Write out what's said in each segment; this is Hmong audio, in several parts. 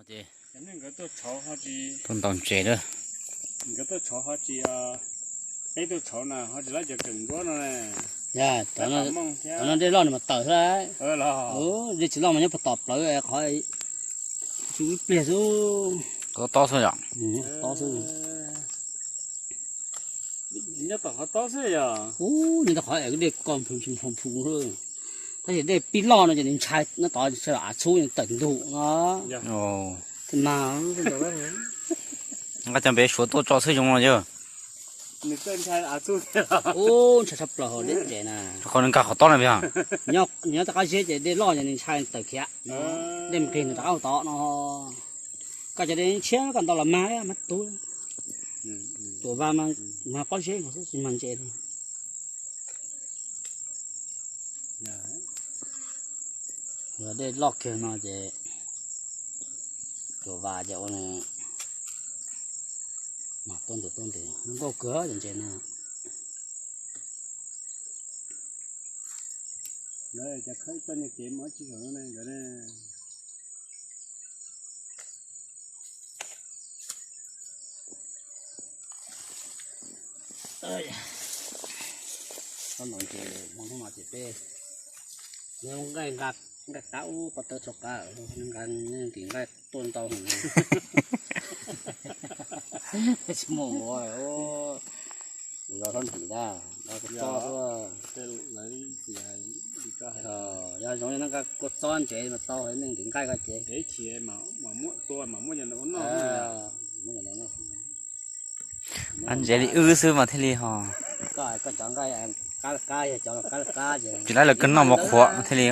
Ces tuaj ntaus ntses lawm. Nkawd tuaj tshauv ho tsis, peb tuaj tshauv na ho tsis lab cov kawm nkuab no. Yog, cov no dej loj nws mas tawm xwb. Dej tsis loj mas nyob puag tom plawv qhov, tsis ib pliag xwb. Tob tob xwb yom. Tob xwb. Nyob tom qhov tob xwb yog. Ub, nyob tom qhov dej ko phum phum phum. Tab sis dej pib loj no ces nws ntshai, nyob tod av txhub tawm ntug no. Mas nqa cov npe suav tuaj tso xwb zoo no yog. Ub, ntshai tshaj plaws hauv dej ntses na. Qhov nws nkag qhov tob na yog. Nyob tom qab zeb ces dej loj ces nws ntshai tawm khiav. Dej nqig nws rov qab hauv tod no. Koj cov dej tshiab koj ntaus los mag, mag tub. Tuam vas mas mag pob zeb nkaus xwb tsis mag ntses li. Yog dej loj kiag no ces tuam vas ces ua nws mag tuab ntws tuab ntws, nkauj kawg cov ntses no. Lawv cov khawb txoj niag kev mus tsis zoo nkawd. Txhob ntaus ntses hmo no ces peb nqaij, nqaij qab ub qhov tawb txhua qab, nqa ntim nqaij tuaj ntau. Tsis muaj ua los hlob ntim da, nqa kua txob xwb. Yog zoo li no nqa kua txob ntsev mas tau, nej ntim nqaij ko ces. Lab ntsev li wb xwb mas thiaj li ho. Koj cov nqaij qab qab, yog cov qab qab ces tsis lab lawv kawg noj mov qhuav thiaj li.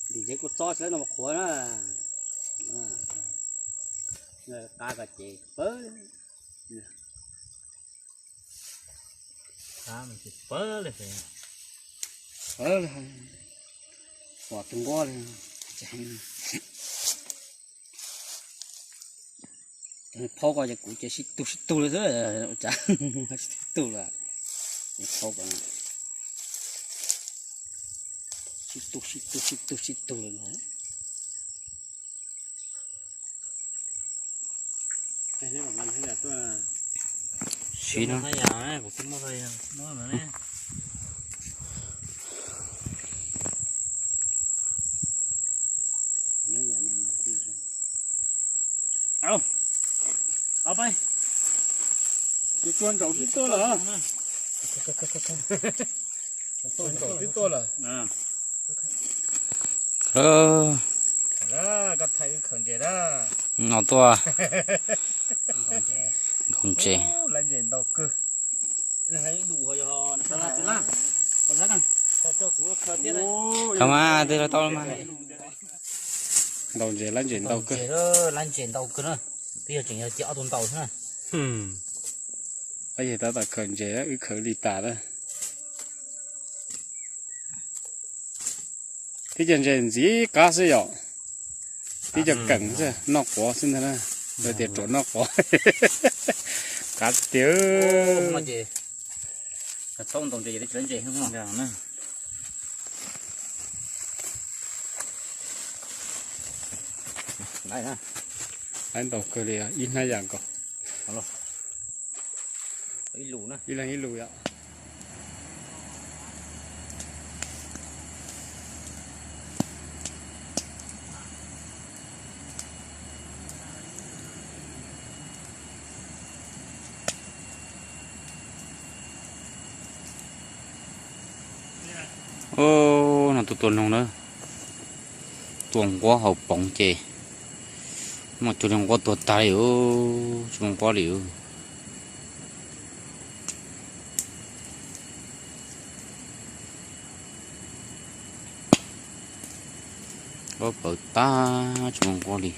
Ntim ntsev kua txob tsis lab noj mov qhuav na. Qab ko ces pawg. Pom tus nquab li. Phauj ko ces kuv ces sib tug sib tug li xwb, ua cas sib tug lawm. Phauj ko sib tug sib tug sib tug sib tug li no. Siv no. Tsuag ntsaum tib tuaj lawm. Tsuag ntsaum tib tuaj lawm. Koj thaij wb khaws ntses na. No tuaj ntaus ntses. Lab ntses ntau kawg. Khaws mas twb tau mas. Ntaus ntses lab ntses ntau kawg. Lab ntses ntau kawg na. Twb yog tseem yog cia ob tug ntaus xwb na. Yog tab tom khaws ntses wb khaws li tas na. Tib co ntses ntxiv qab xwb yom. Tib co keem xwb noj quav xwb ntag na. Lawv tias ruam noj quav. Qab tiag. Lab ntau kawg li, ib hnab yam nkaus. Ib leeg ib lus yom. Ub, no tus tua noog na, tua nquab haus poov ces muaj cuag li nquab tuag tag li, tsis muaj nquab li. Nquab pawv tag tsis muaj nquab li.